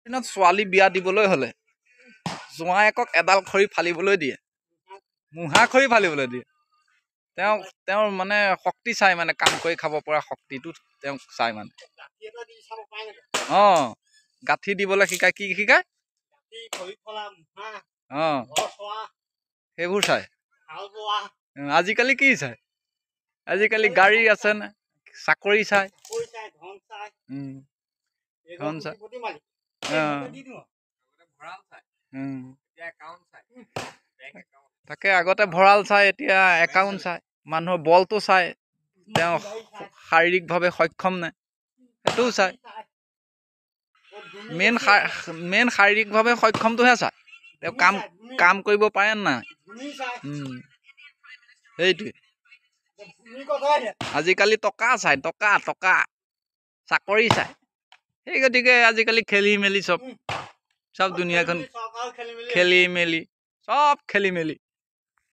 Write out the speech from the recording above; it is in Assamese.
দিনত ছোৱালী বিয়া দিবলৈ হ'লে জোঁৱায়েকক এডাল খৰি ফালিবলৈ দিয়ে, মুঢ়া খৰি ফালিবলৈ দিয়ে। তেওঁ তেওঁৰ মানে শক্তি চাই, মানে কাম কৰি খাব পৰা শক্তিটো তেওঁক চাই মানে। অঁ, গাঁঠি দিবলৈ শিকায়। কি শিকায়? অঁ, সেইবোৰ চাই। আজিকালি কি চাই? আজিকালি গাড়ী আছে নে, চাকৰি চাই, ধন চাই। তাকে আগতে ভঁৰাল চাই, এতিয়া একাউণ্ট চাই, মানুহৰ বলটো চাই, তেওঁ শাৰীৰিকভাৱে সক্ষম নে সেইটোও চাই। মেইন মেইন শাৰীৰিকভাৱে সক্ষমটোহে চায়, তেওঁ কাম কাম কৰিব পাৰে নাই। সেইটোৱে। আজিকালি টকা চাই, টকা টকা চাকৰি চাই। সেই গতিকে আজিকালি খেলি মেলি চব, চব দুনীয়াখন খেলি মেলি, চব খেলি মেলি।